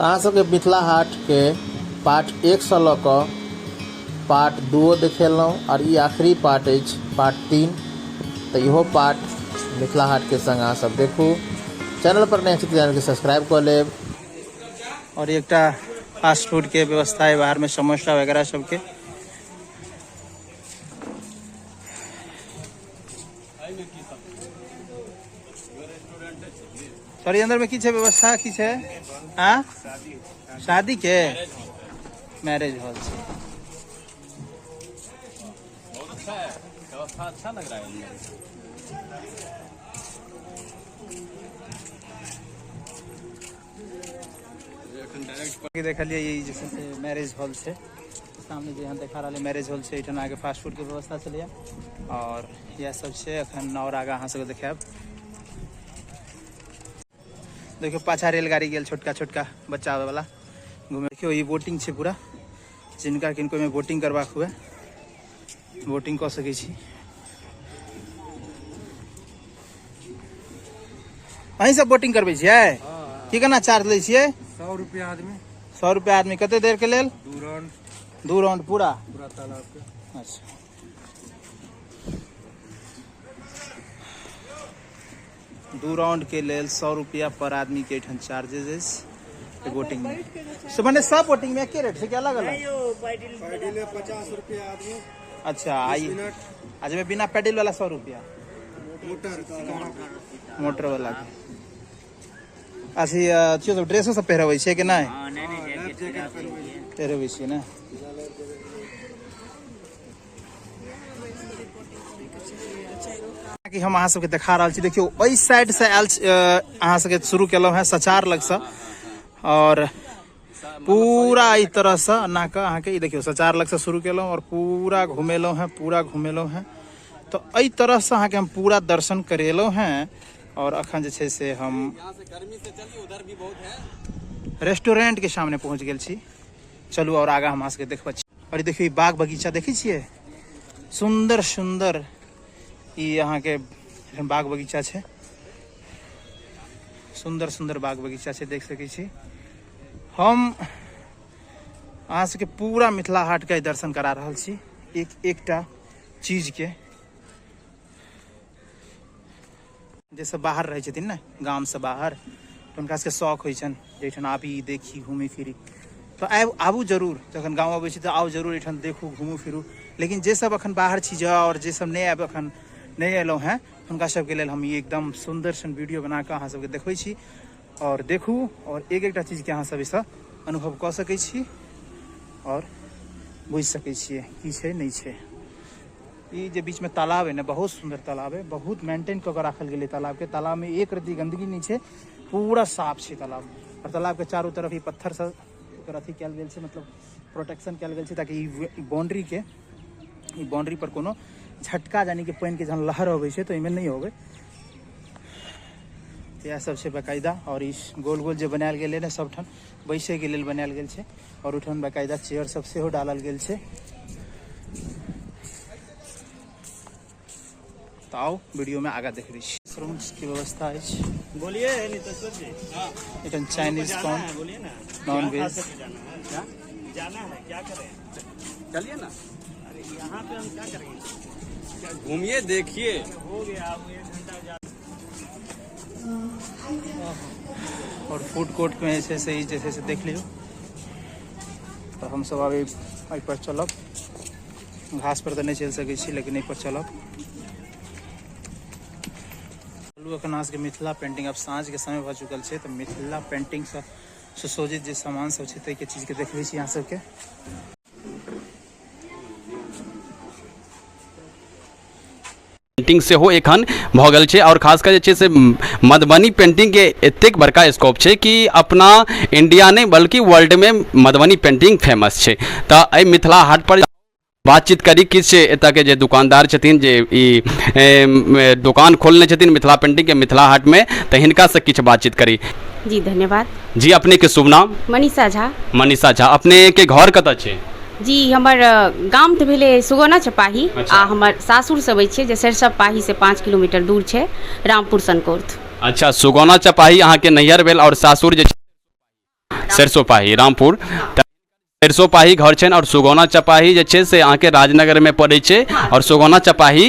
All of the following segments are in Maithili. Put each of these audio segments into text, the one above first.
अहाँ सबके मिथिला हाटके पार्ट एकसँ लऽ कऽ पार्ट दूओ देखेलहुँ आओर ई आखिरी पार्ट अछि पार्ट तीन। तऽ इहो पार्ट मिथिला हाटके संग अहाँ सब देखू। चैनल पर नया छी तऽ चैनलके सब्सक्राइब कऽ लेब। और एकटा फास्ट फूड के व्यवस्था है बाहर में, समोसा वगैरह सबके। सॉरी, अंदर में की छै व्यवस्था, की छै? आ शादी के मैरिज हॉल छै। बहुत अच्छा है, व्यवस्था अच्छा लग रहा है अंदर। देखलिए ई जे छै से मैरिज हॉल छै, सामने जे यहाँ देखा रहल मैरिज हॉल छै। एहिठाम आगे फास्ट फूड के व्यवस्था छलैया और इएह सब छै। अखन और आगा अहाँ सबके देखायब। देखियौ पाछा रेलगाड़ी गेल, छोटका छोटका बच्चा आबै वाला घूमे। देखियौ ई बोटिंग छै पूरा, जिनका किनको में बोटिंग करबाक हुए बोटिंग कऽ सकै छी। अहीं सब बोटिंग करबै छियै? की केना चार्ज लै छियै? 100 रुपया आदमी। 100 रुपया आदमी। कते देर के लेल? 2 राउंड। 2 राउंड पूरा? पूरा तालाब के। अच्छा, 2 राउंड के लेल 100 रुपया पर आदमी के एठन चार्जेज अछि बोटिंग में। से माने सब बोटिंग में एके रेट छै कि अलग अलग? पैडिल में 50 रुपया आदमी। अच्छा, आई आज में बिना पैडिल वाला 100 रुपया। मोटर, मोटर वाला के। अच्छा, अथियो सब ड्रेसो सब पहिरबै छै कि नहि? पहिरबै छियै ने। कि हम अहाँ सबके देखा रहल छी, देखियौ एहि साइड से आयल अहाँ सबके शुरू केलहुँ हेँ सचार लगसँ और पूरा एहि तरहसँ एना कऽ अहाँके ई देखियौ सचार लगसँ शुरू केलहुँ और पूरा घुमेलहुँ हेँ, पूरा घुमेलहुँ हेँ। तऽ एहि तरहसँ अहाँके हम पूरा दर्शन करेलहुँ हेँ। और अखन जे छै से हम रेस्टोरेंट के सामने पहुँच गेल छी। चलू और आगा हम अहाँ सबके देखबै छी। और ई देखियौ ई बाग बगीचा देखै छियै, सुंदर सुंदर ई अहाँके बाग बगीचा छै, सुंदर सुंदर बाग बगीचा छै, देख सकै छी। हम अहाँ सबके पूरा मिथिला हाट के दर्शन करा रहल छी, एक एकटा चीज के। जे सब बाहर रहै छथिन ने, गाम से बाहर, तऽ हुनका सबके शौक होइ छनि जे एहिठाम आबी, देखी, घूमी फिरी। तऽ आबू जरूर, जखन गाँव अबै छी तऽ आउ जरूर एहिठाम, देखू, घूमू फिरू। लेकिन जे सब अखन बाहर छी जे और जे सब नहि आबि अखन नहि एलहुँ हेँ, हुनका सबके लेल हम ई एकदम सुन्दर सन वीडियो बना कऽ अहाँ सबके देखबै छी। और देखू और एक एकटा चीजके अहाँ सब एहिसँ अनुभव कऽ सकै छी और बुझि सकै छियै की छै नहि छै। ई जे बीच में तालाब है ने, बहुत सुंदर तालाब है, बहुत मेंटेन कऽ के राखल गेलै तालाब के। तालाब में एक रत्ती गंदगी नहीं छै, पूरा साफ छै तालाब। और तालाब के चारों तरफ ई पत्थर से एकर अथी कयल गेल छै, मतलब प्रोटेक्शन कयल गेल छै, ताकि ई बाउंड्री के, ई बाउंड्री पर कोनो झटका यानी कि पानि के जहन लहर अबै छै तऽ एहिमे नहि अबै। तऽ इएह सब छै बकायदा। और ई गोल गोल जे बनायल गेलै ने, सबठाम बैसै के लेल बनायल गेल छै और ओहिठाम बकायदा चेयर सब सेहो डालल गेल छै। तऽ आउ वीडियो में आगा देखबै छी। रूम्स के व्यवस्था अछि। बोलिए नितेश्वर जी। एखन चाइनीज जाना कौन है, बोलिए ना। नॉन वेज जाना है, क्या जाना है, क्या करें? चलिए ना। अरे यहाँ पे हम क्या करेंगे? घूमिए देखिए। हो गया अब 1 घंटा जा। और फूड कोर्ट में जे छै से ई जे छै से देख लियौ। तऽ हमसब आब एहि पर चलब, घास पर तऽ नहि चलि सकै छी लेकिन एहि पर चलब। चलू अखन अहाँ सबके मिथिला पेंटिंग, आब साँझ के समय भऽ चुकल छै तऽ मिथिला पेंटिंग सँ सुसज्जित जे सामान सब छै ताहिके चीज के देखबै छी अहाँ सबके। पेंटिंग सेहो एखन भऽ गेल छै आओर खास कऽ जे छै से मधुबनी पेंटिंगके एतेक बड़का स्कोप छै कि अपना इंडिया नहि बल्कि वर्ल्डमे मधुबनी पेंटिंग फेमस छै। तऽ एहि मिथिला हाट पर बातचीत करी, किछु एतऽके जे दुकानदार छथिन जे ई दोकान खोलने छथिन मिथिला पेंटिंगके मिथिला हाटमे, तऽ हिनकासँ किछु बातचीत करी। जी धन्यवाद। जी अपनेके शुभ नाम? मनीषा झा। मनीषा झा, अपनेके घर कतऽ छै? जी हमर गाम तऽ भेलै सुगौना चपाही। अच्छा। आ हमर सासुर सब अछि जे सरिसब पाही से 5 किलोमीटर दूर छै, रामपुर सनकोर्थ। अच्छा, सुगौना चपाही अहाँके नैहर भेल और सासुर जे सरिसोपाही रामपुर। तऽ सरिसोपाही घर छनि आओर सुगौना चपाही जे छै से अहाँके राजनगरमे पड़ै छै आओर सुगौना चपाही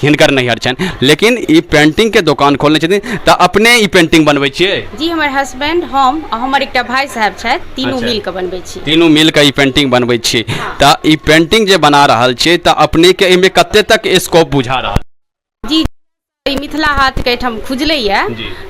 हिनकर नैहर छनि। लेकिन ई पेंटिंगके दोकान खोलने छथिन। तऽ अपने ई पेंटिंग बनबै छियै? जी, हमर हस्बैंड, हम आ हमर एकटा भाई साहब छथि, तीनू मिल कऽ बनबै छी। तीनू मिल कऽ ई पेंटिंग बनबै छी। तऽ ई पेंटिंग जे बना रहल छियै तऽ अपनेके एहिमे कते तक स्कोप बुझा रहल? जी, ई मिथिला हाटके एहिठाम खुजलैए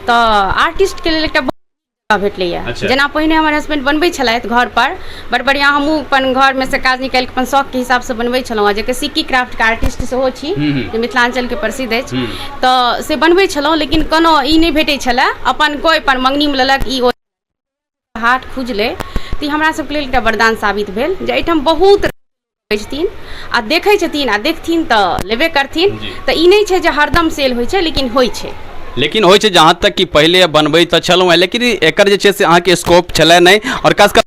तऽ आर्टिस्टके लेल एकटा बहुत भेटलैए। जेना पहिने हमर हस्बैंड बनबै छलथि घर पर बड़ बढ़िआँ, हमहूँ अपन घरमे से काज निकालि कऽ अपन शौकके हिसाबसँ बनबै छलहुँ, जे कि सिक्की क्राफ्टके आर्टिस्ट सेहो छी जे मिथिलाञ्चलके प्रसिद्ध अछि, तऽ से बनबै छलहुँ। लेकिन कोनो ई नहि भेटै छलए, अपन कोइ अपन मङ्गनीमे लेलक। ई ओ हाट खुजलै तऽ ई हमरा सबके लेल एकटा वरदान साबित भेल जे एहिठाम बहुत छथिन आ देखै छथिन आ देखथिन तऽ लेबे करथिन। तऽ ई नहि छै जे हरदम सेल होइ छै, लेकिन होइ छै। लेकिन होइ छै। जहाँ तक कि पहिले बनबै तऽ छलहुँ हेँ, लेकिन एकर जे छै से अहाँके स्कोप छलै नहि आओर खास कऽ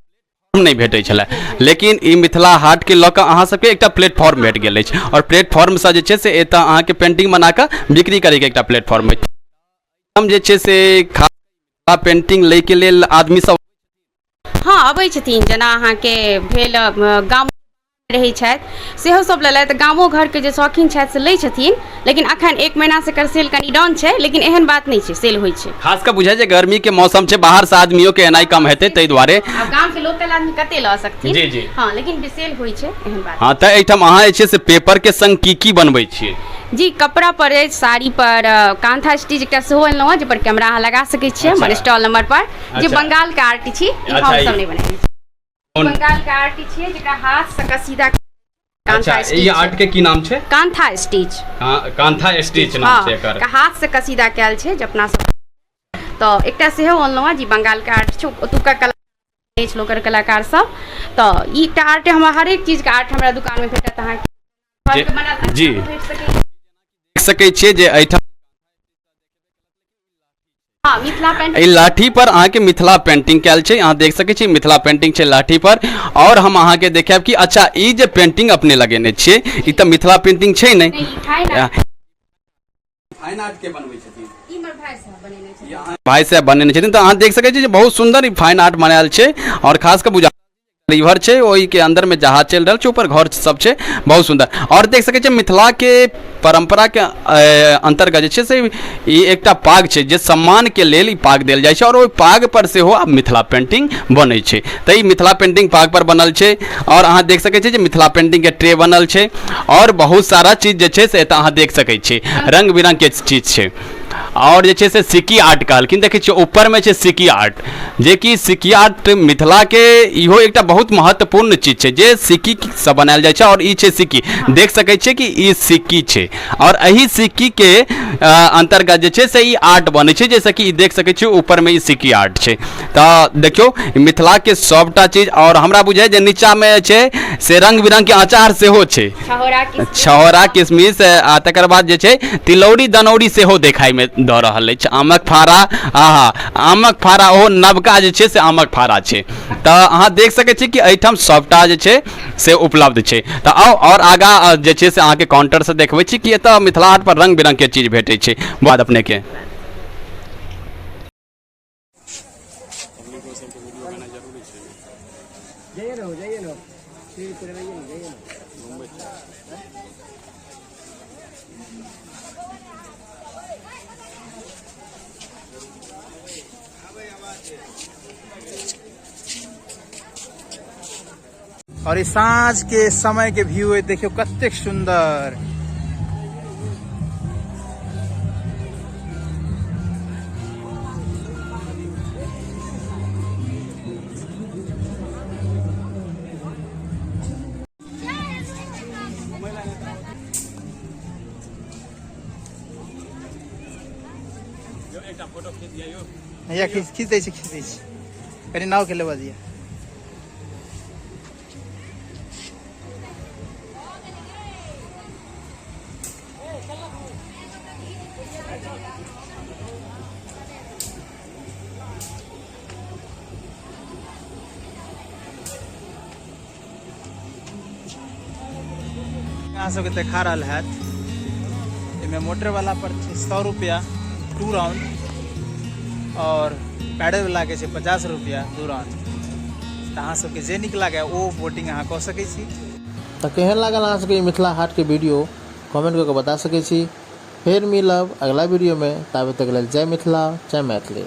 नहि भेटै छलै। लेकिन ई मिथिला हाटके लऽ कऽ अहाँ सबके एकटा प्लेटफॉर्म भेट गेल अछि आओर प्लेटफॉर्मसँ जे छै से एतऽ अहाँके पेन्टिंग बना कऽ बिक्री करैके एकटा प्लेटफॉर्म अछि। हम जे छै से खास पेन्टिंग लैके लेल आदमी सब? हँ, अबै छथिन। जेना अहाँके भेल गाम रहै छथि, सेहो सब लेलथि। गामो घरके जे शौकीन छथि से लै छथिन। लेकिन अखन एक महीनासँ एकर सेल कनि डाउन छै, लेकिन एहन बात नहि छै, सेल होइ छै। खास कऽ बुझाइ जे गर्मीके मौसम छै, बाहरसँ आदमियोके एनाइ कम हेतै, ताहि दुआरे। आब गामके लोकल आदमी कते लऽ सकथिन? जी जी हँ, लेकिन सेल होइ छै, एहन बात। हँ, तऽ एहिठाम अहाँ जे छै से पेपरके संग की की बनबै छियै? जी, कपड़ा पर अछि, साड़ी पर, कांथा स्टिच एकटा सेहो अनलहुँ हँ, जाहिपर कैमरा अहाँ लगा सकै छियै हमर स्टॉल नंबर पर, जे बंगालके आर्ट छी। ई हमसब नहि बनेने छी। बंगालके आर्ट छियै, जेकरा हाथसँ कसीदा कांथा स्टिच। ई आर्ट के की नाम छै? कांथा स्टिच। कांथा स्टिच नाम छै एकर। हाथसँ कसीदा कयल छै जे अपना सब। तऽ एकटा सेहो अनलहुँ हँ जे बंगालके आर्ट छै, ओतुका कला अछि, लोकल कलाकार सब। तऽ ई एकटा आर्ट हमरा, हरेक चीजके आर्ट हमरा दुकानमे भेटत अहाँके। जी, देख सकै छियै जे एहिठाम एहि लाठी पर अहाँके मिथिला पेंटिंग कयल छै। अहाँ देख सकै छी, मिथिला पेंटिंग छै लाठी पर। आओर हम अहाँके देखायब कि अच्छा, ई जे पेंटिंग अपने लगेने छियै, ई तऽ मिथिला पेंटिंग छै नहि, फाइन आर्ट के बनबै छथिन। भाई साहब बनेने छथिन। तऽ अहाँ देख सकै छी जे बहुत सुन्दर ई फाइन आर्ट बनायल छै आओर खास कऽ बुझा रिवर छै, ओहिके अंदरमे जहाज चलि रहल छै, ऊपर घर सब छै, बहुत सुन्दर। आओर देख सकै छियै मिथिलाके परम्पराके अन्तर्गत जे छै से ई एकटा पाग छै, जे सम्मानके लेल ई पाग देल जाइ छै आओर ओहि पाग पर सेहो आब मिथिला पेंटिंग बनै छै। तऽ ई मिथिला पेंटिंग पाग पर बनल छै। आओर अहाँ देख सकै छियै जे मिथिला पेंटिंगके ट्रे बनल छै आओर बहुत सारा चीज जे छै से एतऽ अहाँ देख सकै छी, रङ्ग बिरङ्गके चीज छै। आओर जे छै से सिक्की आर्ट कहलखिन, देखै छियै ऊपरमे छै सिक्की आर्ट, जेकि सिक्की आर्ट मिथिलाके इहो एकटा बहुत महत्वपूर्ण चीज छै जे सिक्कीसँ बनायल जाइ छै। आओर ई छै सिक्की, देख सकै छियै कि ई सिक्की छै आओर एहि सिक्कीके अन्तर्गत जे छै से ई आर्ट बनै छै। जैसे कि ई देख सकै छियै ऊपरमे ई सिक्की आर्ट छै। तऽ देखियौ मिथिलाके सभटा चीज। आओर हमरा बुझाइ जे नीचाँमे छै से रङ्ग बिरङ्गके अचार सेहो छै, छहोरा, किशमिश, आ तकर बाद जे छै तिलौरी दनौरी सेहो देखाइमे दऽ रहल अछि। आमक फाड़ा, आहा, आमक फाड़ा, ओहो नवका जे छै से आमक फाड़ा छै। तऽ अहाँ देख सकै छी कि एहिठाम सभटा जे छै से उपलब्ध छै। तऽ आउ आओर आगाँ जे छै से अहाँके काउंटरसँ देखबै छी कि एतऽ मिथिला हाट पर रङ्ग बिरङ्गके चीज भेटै छै। बाद अपनेके और ई साँझ के समय के व्यू है, देखियो कतेक सुंदर। भैया, खींच खींच दै छी, खींच दै छी, कनि नाव के लेबऽ दिअ। अहाँ सबके देखा रहल हैत, एहिमे मोटर वाला पर छै 100 रुपया 2 राउंड और पैडल वाला के छै 50 रुपया 2 राउंड। तऽ अहाँ सबके जे नीक लागए ओ वोटिंग अहाँ कऽ सकै छी। तऽ केहन लागल अहाँ सबके ई मिथिला हाटके वीडियो कमेंट कऽ कऽ बता सकै छी। फेर मिलब अगिला वीडियोमे ताबे तक लेल जय मिथिला जय मैथिली।